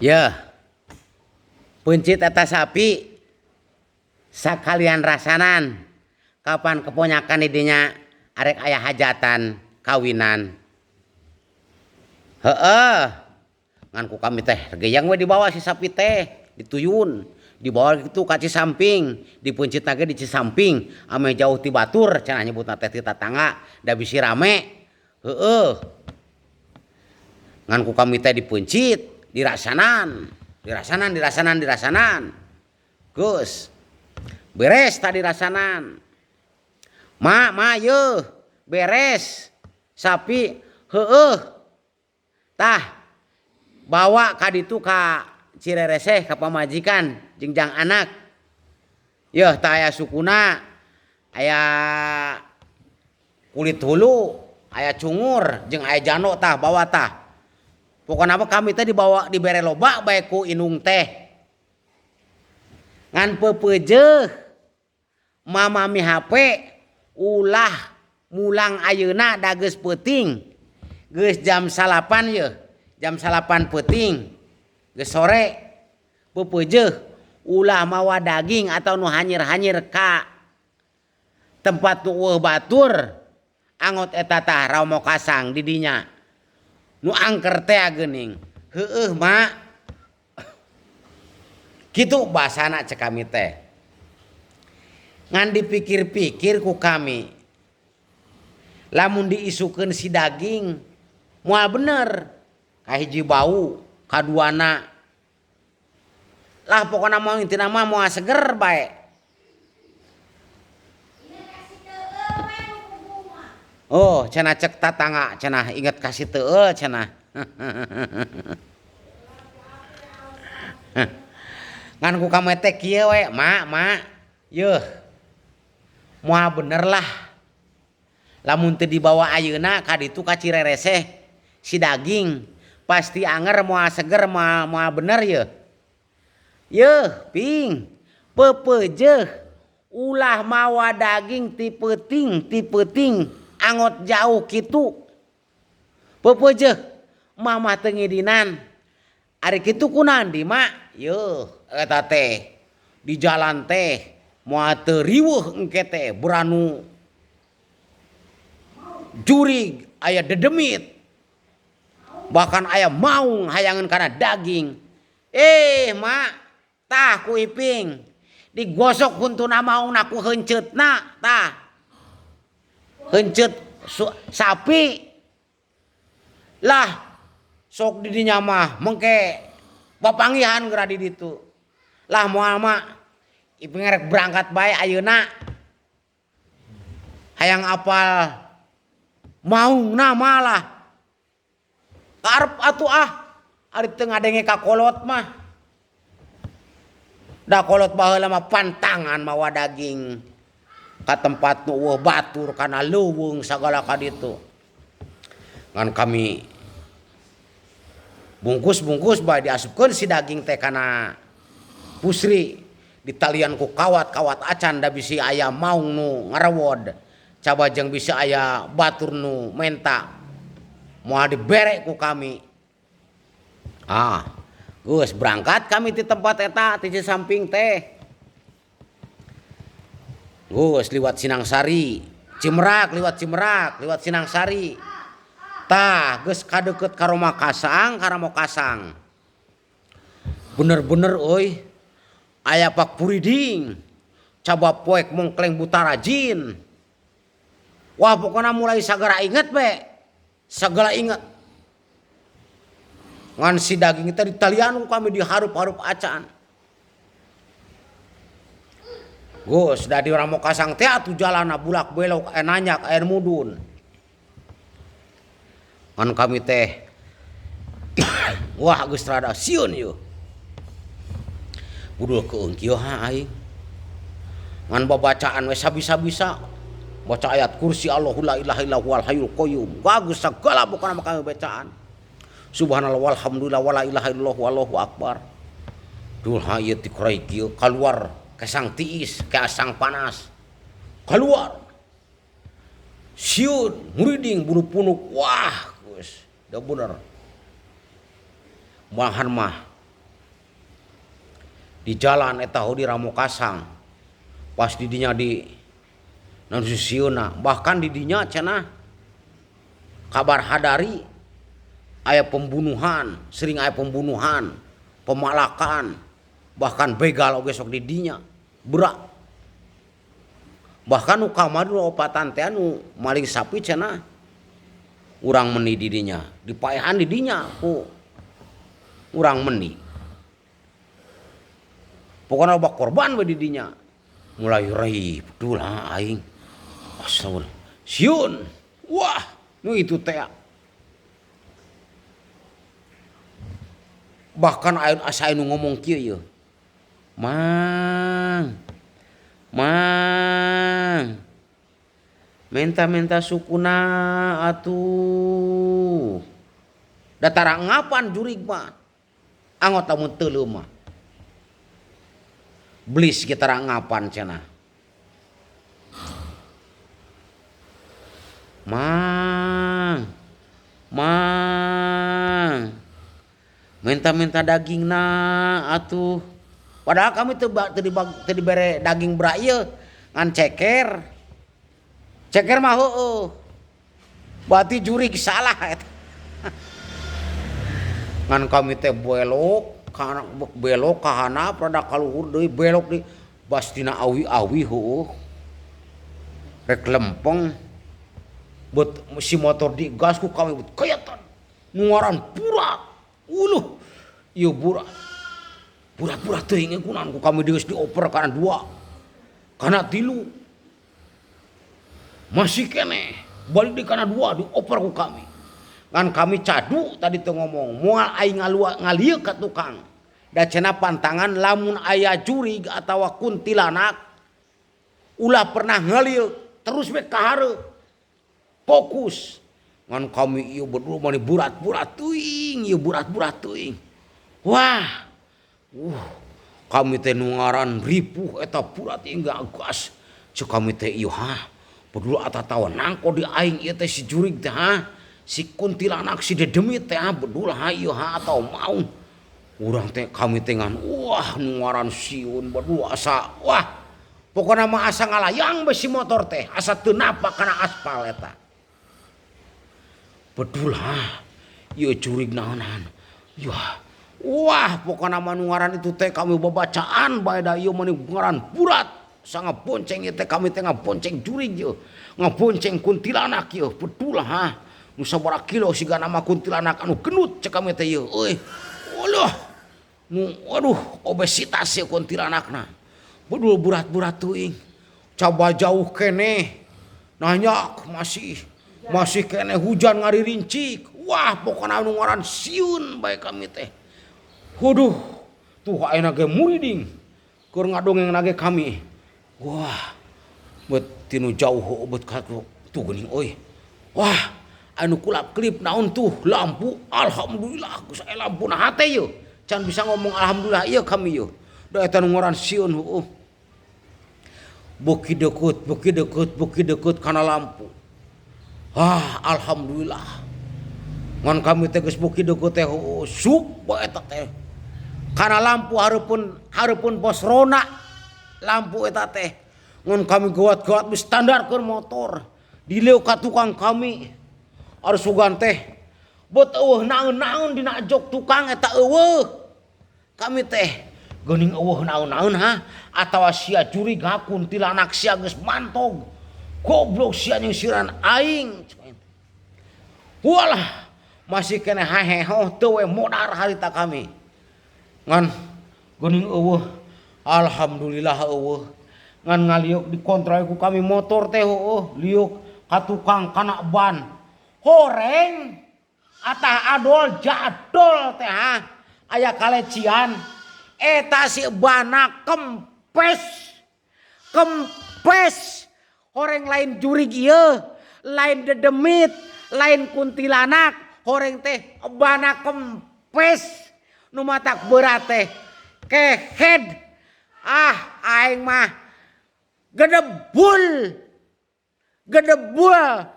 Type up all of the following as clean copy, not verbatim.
Yeuh. Peuncit eta sapi sakalian rasanan kapan keponyakan di dinya arek aya hajatan kawinan. Heueuh ngan ku kami teh regeyang we dibawa si sapi teh dituyun dibawa kitu ka Cisamping dipeuncitna ge di Cisamping ameh jauh ti batur cenah nyebutna teh ti tatangga da bisi rame. Heueuh. Ngan ku kami teh dipeuncit, dirasanan, dirasanan, dirasanan, dirasanan. Geus. Beres tah dirasanan. Ma, ma yeuh, beres sapi. Heueuh. Tah, bawa ka ditu ka Cirereseh ka pamajikan jeung jang anak. Yeuh tah aya sukuna, aya kulit hulu, aya cungur jeung aya jando tah bawa tah. Pokona mah kami teh dibawa dibere loba bae ku indung teh. Ngan peupeujeuh mamami hape ulah mulang ayeuna da geus peuting. Geus jam salapan yeuh, jam salapan peuting geus sore. Peupeujeuh ulah mawa daging atau nu hanyir-hanyir ka tempat nu eueuh batur angot eta tah Ramo Kasang di dinya. Nu angker tea geuning. Heueuh mak. Kitu basana cek kami teh. Ngan dipikir-pikir ku kami lamun diisukeun si daging moal bener kahiji bau kaduana lah pokona mah intina mah moal seger bae. Oh cenah cek tatangga cenah inget ka si teueul cenah. Ngan ku kami teh kieu we mak mak yeuh moal bener lah lamun teu dibawa ayeuna ka ditu ka Cirereseh si daging pasti anger moal seger moal moal bener yeuh. Yeuh ping peupeujeuh ulah mawa daging ti peuting ti peuting angot jauh kitu. Peupeujeuh mamah teu ngidinan ari kitu kunaon di mak yeuh eta teh di jalan teh moal teu riweuh engke teh beranu jurig aya dedemit bahkan aya maung hayangeun kana daging. Eh mak tah ku iping digosok huntuna maungna ku heunceutna tah heunceut sapi lah sok di dinya mah mengke papanggihan geura di ditu lah moal mak iping rek berangkat bae ayeuna hayang apal maungna malah karep atuh ah ari teu ngadenge ka kolot mah da kolot baheula mah pantangan mawa daging ka tempat nu eueuh batur kana leuweung sagala ka ditu ngan kami bungkus-bungkus bae diasupkeun si daging teh kana pusri ditalian ku kawat-kawat acan da bisi aya maung nu ngarewod caba jeung bisi aya batur nu menta moal dibere ku kami. Ah geus berangkat kami ti tempat eta ti Cisamping teh geus liwat Sinangsari Cimerak liwat Cimerak liwat Sinangsari tah geus kadeukeut ka Romakasang ka Ramokasang bener-bener euy aya Pak Puriding caba poek mongkleng buta rajin wah pokona mulai sagara inget be sagala inget ngan si daging teh ditalian ku kami diharup-harup acan geus da di Ramokasang teh atuh jalanna bulak belok aya nanjak aya mudun ngan kami teh wah geus rada sieun ieu budul keung kieu ha aing ngan babacaan we sabisa-bisa maca ayat kursi Allahu la ilaha illa huwal hayyul qayyum bagus sagala pokona mah kami bacaan subhanallah walhamdulillah wala ilaha illallah wallahu akbar dul ha ieu ti kurai kieu kaluar kesang tiis kesang panas kaluar sieun muriding bulu punuk wah geus da bener malahan mah Di jalan eta di Ramokasang pas di dinya di naon sieunna bahkan di dinya cenah kabar hadari aya pembunuhan, sering aya pembunuhan, pemalakan, bahkan begal oge sok di dinya berak. Bahkan nu kamari nu opatan teh nu maling sapi cenah urang meni di dinya, dipaehan di dinya ku urang meni. Pokona loba korban we di dinya. Mulai reih betul ha aing. Astagfirullah. Sieun. Wah, nu itu teh. Bahkan asa anu ngomong kieu ieu. Mang. Mang. Menta-menta sukuna atuh. Da tara ngapan jurig mah. Angot lamun teu mah. Blis kita ngapan cenah. Mang. Mang. Minta-minta dagingna atuh. Padahal kami teu dibere daging bra ieu ngan ceker. Ceker mah heueuh. Berarti jurig salah eta. Ngan kami teh belok kana belok ka handap rada ka luhur deui belok deui bas dina awi-awi heueuh. Rek lempeng bet si motor digas ku kami bet kayaton. Nu ngaran burat. Uluh ieu burat. Burat-burat teuing kunaon ku kami geus dioper kana dua. Kana tilu. Masih keneh balik di kana dua dioper ku kami. Ngan kami cadu tadi teu ngomong moal aing ngalieu ka tukang. Da cenah pantangan lamun aya jurig atawa kuntilanak ulah pernah ngalieu terus we ka hareup. Fokus. Ngan kami ieu berdua mani burat-burat teuing, ieu burat-burat teuing. Wah. Kami teh nu ngaran ripuh eta burat ieu gas. Ceuk kami teh ieu ha. Berdua atatawa nangko di aing ieu teh si jurig teh ha. Si kuntilanak si dedemit teh ha bedul ha ieu ha atau mau. Urang teh kami teh ngan wah nu ngaran sieun berdua asa wah. Pokona mah asa ngalayang we si motor teh, asa teu napa kana aspal eta. Bedul ha ieu jurig naonan. Yah. Wah pokona mah nu ngaran itu teh kami babacaan bae da ieu mah ngaran burat. Sangat bonceng ieu teh kami teh ngabonceng jurig ieu. Ngabonceng kuntilanak ieu bedul ha. Nu sabaraha kilo siga nama kuntilanak anu gendut cek kami teh ieu euy. Walah. Nu aduh obesitas ieu kuntilanakna. Bedul burat-burat teuing. Coba jauh keneh. Nanya masih keneh hujan ngaririncik. Wah pokona nu ngaran sieun bae kami teh. Waduh, tuh ayeuna ge muriding. Keur ngadongeng nage kami. Wah, bet tinu jauh bet ka tuh geuning euy. Wah, anu kulap klip naon tuh lampu. Alhamdulillah geus aya lampuna hate ieu. Can bisa ngomong alhamdulillah ieu kami ieu. Da eta nu ngaran sieun heueuh. Beuki deukeut, beuki deukeut, beuki deukeut kana lampu. Ah, alhamdulillah. Ngan kami teh geus beuki deukeut teh heueuh, sup bae eta teh. Kana lampu hareupeun pos rona lampu eta teh. Ngan kami gawat-gawat geus standarkeun motor. Dileu ka tukang kami. Arus sugan teh beut eueuh naon-naon dina jok tukang eta eueuh. Kami teh geuning eueuh naon-naon ha atawa sia jurig ha kuntilanak sia geus mantog. Goblok sia nyeusiran aing. Walah masih keneh hahehoh teu we modar harita kami. Ngan geuning eueuh alhamdulillah eueuh. Ngan ngaliuk dikontrol ku kami motor teh heueuh liuk ka tukang kana ban. Horeng atah adol jadol teh ha aya kalecian eta si bana kempes. Kempes. Horeng lain jurig ieu, lain dedemit, lain kuntilanak, horeng teh bana kempes. Nu matak berat teh kehed. Ah aing mah gedebul. Gedebul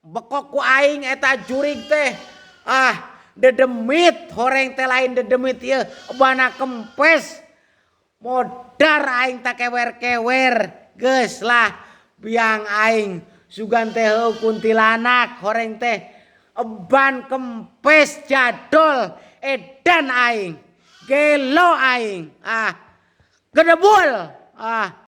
bekok ku aing eta jurig teh. Ah dedemit horeng teh lain dedemit ieu bana kempes. Modar aing tak kewer-kewer. Geus lah biang aing sugan teh heuh kuntilanak horeng teh eban kempes jadol edan aing. Gelo aing. Ah. Gedebul. Ah.